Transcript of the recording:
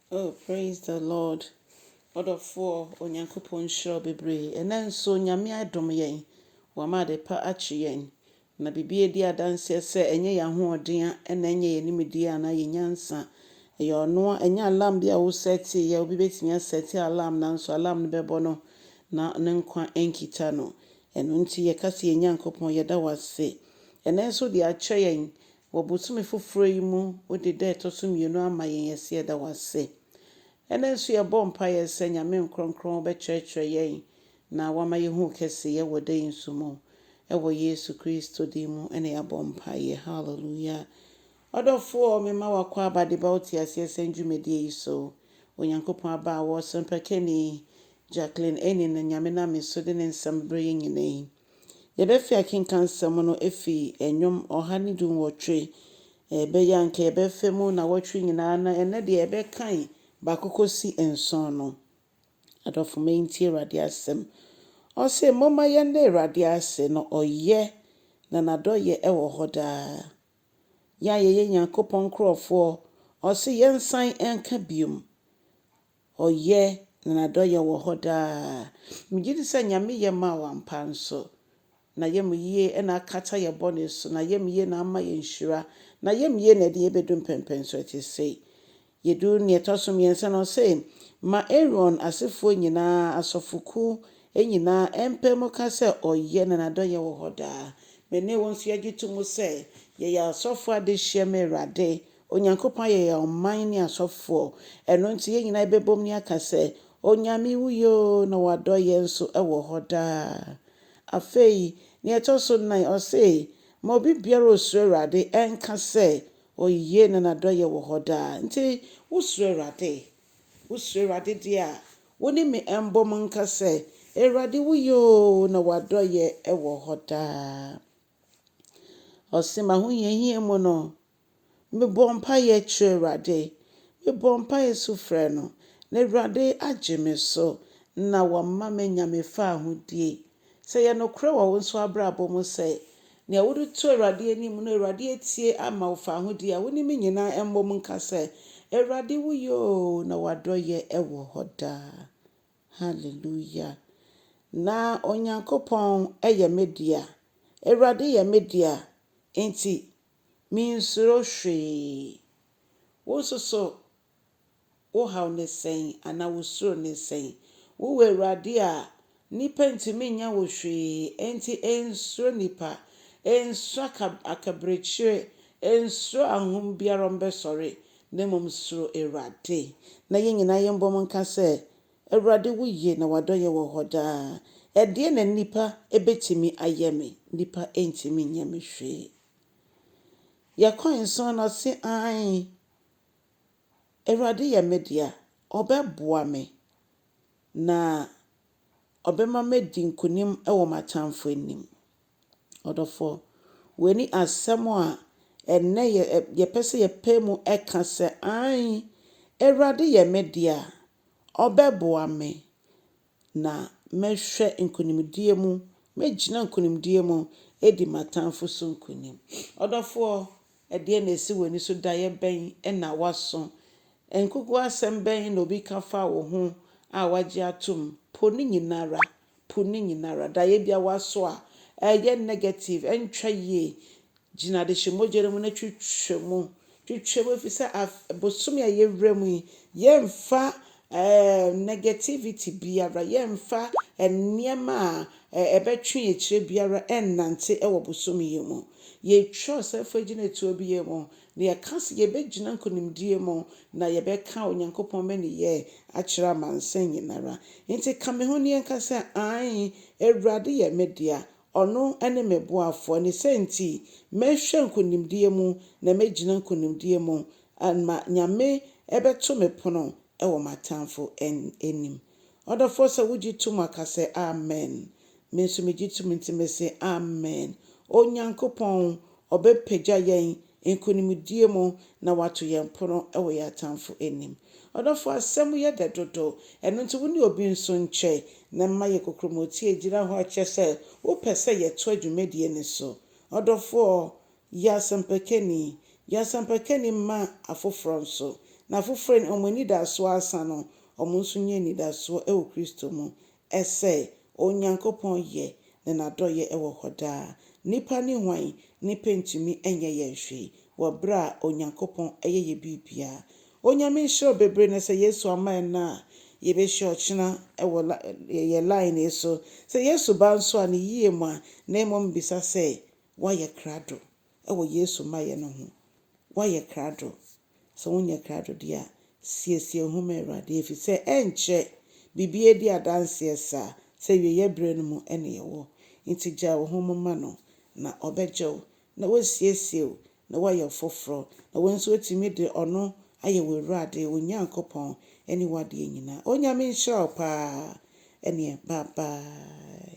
Oh praise the Lord ɔdɔfoɔ Onyankopɔn nhyira wo bebree ɛnɛ nso Nyame adom yɛn wama ade pa akye yɛn na biribi edi adanseɛ sɛ ɛnyɛ yɛn ahoɔden a ɛna ɛnyɛ yɛn nimdeɛ anaa yɛn nyansa ɛyɛ ɔno a ɛnyɛ alarm bi a wo set yɛ obi bɛtumi a set alarm nanso alarm no bɛbɔ no na ne nkwa nkita no ɛno nti yɛka sɛ yɛn Nyankopɔn yɛda wo ase ɛnɛ nso de akyɛ yɛn wɔ bosome foforɔ yi mu wode da ɛtɔ so mmienu ama yɛn yɛsɛ yɛda wo ase ɛnɛ nso yɛbɔ mpaeɛ sɛ Nyame nkrɔnkrɔn bɛkyerɛkyerɛ yɛn na wama yɛhu kɛseyɛ wɔ da yi nso mu ɛwɔ Yesu Kristo din mu ɛna yɛabɔ mpaeɛ hallelujah ɔdɔfoɔ mema wakɔ aba de ba wote aseɛ sɛ dwumadie yi so Onyankopɔn aba a wɔ sɛmpakani Jacqueline ɛni na Nyame nam so de ne nsɛm berɛ yɛ nyina yi yɛbɛfi akenka nsɛm no efi nnwom 118 ɛbɛyɛ anka yɛbɛfɛ mu na wɔtwe nyinaa na ɛnɛ deɛ yɛbɛkan 1 kɔsi 7 no adɔfo ma yɛntie Awurade asɛm ɔse momma yɛnda Awurade ase na ɔyɛ na n'adɔyɛ ɛwɔ hɔ daa yɛn a yɛyɛ Nyankopɔn nkurɔfoɔ ɔse yɛnsan ɛnka biom ɔyɛ na n'adɔyɛ wɔ hɔ daa megye di sɛ Nyame yɛ ma wo ampa nso na yɛm yie ɛna akata yɛ bɔne so na yɛm yie na ama yɛn nhyira na yɛm yie na ɛde yɛbɛdu mpɛmpɛn so ɛte sei yɛdu nea ɛtɔ so mmiɛnsa no ɔse ma Aaron asefoɔ nyinaa asɔfokuo nyinaa ɛmpɛ mu ka sɛ ɔyɛ na n'adɔyɛ wɔ hɔ daa me ne wo nso yɛgye to mu sɛ yɛyɛ asɔfoɔ adehyeɛ ma Awurade Onyankopɔn ayɛ yɛn ɔman ne asɔfoɔ ɛno nti yɛn nyinaa yɛbɛbom ne aka sɛ Onyame wo ye o na w'adɔyɛ nso ɛwɔ hɔ daa afei nea ɛtɔ so nnan ɔse ma obi biara osuro Awurade ɛnka sɛ ɔye na n'adɔyɛ wɔ hɔ daa nti wosuro Awurade wosuro Awurade deɛ a wo ne me ɛmbɔ mu nka sɛ Awurade wo ye o na w'adɔyɛ ɛwɔ hɔ daa ɔse m'ahohiahia mu no mebɔ mpaeɛ kyerɛ Awurade mebɔ mpaeɛ so frɛ no na Awurade agye me so na wama me anya me fa ahodie sɛ yɛ nokorɛ wɔ wo nso abrabɔ mu sɛ nea wode to Awurade anim no Awurade atie ama wo fa ahodie a wo ne me nyinaa ɛmmɔ mu nka sɛ Awurade wo ye o na w'adɔyɛ ɛwɔ hɔ daa hallelujah na Onyankopɔn ɛyɛ me dea Awurade yɛ me dea nti mensuro hwee wo nso so wo haw ne sɛn anaa wo suro ne sɛn wowɔ Awurade a nipa ntumi nya wo hwee enti nsuro nipa nsuro akaberɛkyire nsuro ahom biara mbɛsɔre na mmom suro Awurade na yɛn nyinaa yɛmbɔ mu nka sɛ Awurade wo ye na w'adɔyɛ wɔ hɔ daa ɛdeɛ na nipa ebɛtumi ayɛ me nipa ntumi nyɛ me hwee yɛkɔ nson no ɔse ae Awurade yɛ me dea ɔbɛboa me na ɔbɛma madi nkonim wɔ m'atamfo anim ɔdɔfoɔ w'ani asɛm a ɛnnɛ yɛ yɛpɛ sɛ yɛpɛ mu ɛka sɛ ae Awurade yɛ me dea ɔbɛboa me na mɛhwɛ nkonimdie mu mɛgyina nkonimdie mu edi m'atamfo so nkonim ɔdɔfoɔ ɛdeɛ na esi w'ani so daeɛ bɛn ɛna waso nkuku asɛm bɛn na obi ka fa wo ho a wagye atom po ne nyinara po ne nyinara daeɛ bi a waso a ɛyɛ negative ɛntwa yie gyina adehyɛ mogya no mu na twitwa mu twitwa mu efi sɛ bosome a yɛwura mu yi yɛmfa negativity biara yɛmfa nneɛma a ɛbɛtwe akyire biara ɛnnante ɛwɔ bosome yi mu yɛtwa ɔsɛfo agyinatuo bi yɛ mu na yɛka sɛ yɛbɛgyina nkonimdie mu na yɛbɛka Onyankopɔn mɛniyɛ akyerɛ amansan nyinara nti ka me ho ne yɛnka sɛ ae Awurade yɛ me dea ɔno ne me boafoɔ ne sɛ nti mɛhwɛ nkonimdie mu na mɛgyina nkonimdie mu ama Nyame ɛbɛto me pono ɛwɔ m'atamfo anim ɔdɔfoɔ sɛ wogye tom aka sɛ amen me nso megye tom nti mese amen Onyankopɔn ɔbɛpagya yɛn nkonimdie mu na wato yɛn pono ɛwɔ yɛn atamfo anim ɔdɔfoɔ asɛm yɛ dɛ dodo ɛno nti wo ne obi nso nkyɛ na mma yɛ kokromoti gyina hɔ akyɛ sɛ wopɛ sɛ yɛto adwumadie ne so ɔdɔfoɔ yɛ asɛmpakani yɛ asɛmpakani ma afoforɔ nso Na afoforɔ a wɔn anidasoɔ asa no, wɔn nso nya anidasoɔ wɔ Kristo mu sɛ Onyankopɔn yɛ na n'adɔeɛ wɔ hɔ daa. Nnipa ne hwan? Nnipa ntumi nyɛ yɛn hwee wɔ berɛ a Onyankopɔn yɛ yɛn biribiara. Onyame nhyira wo bebree na sɛ Yesu amma ɛnnɛ a, yɛbɛhyia ɔkyena wɔ yɛn line yi so. Sɛ Yesu ba nso a, ne yie mu a, na mmom bisa sɛ, woayɛ krado wɔ Yesu mmayɛ no ho? Woayɛ krado? Sɛ wonyɛ krado deɛ a, siesie wo ho ma Awurade, ɛfiri sɛ ɛnkyɛ biribiara di adanseɛ saa sɛ awieeɛ berɛ no mu na yɛwɔ. Nti gyaa wo ho mu ma no, na ɔbɛgye wo, na wasiesie wo, na woayɛ foforɔ, na wo nso woatumi de ɔno ayɛ w'Awurade, wo Nyankopɔn, ne w'adeɛ nyinaa. Onyame nhyira wo paa. Ɛneɛ bye bye.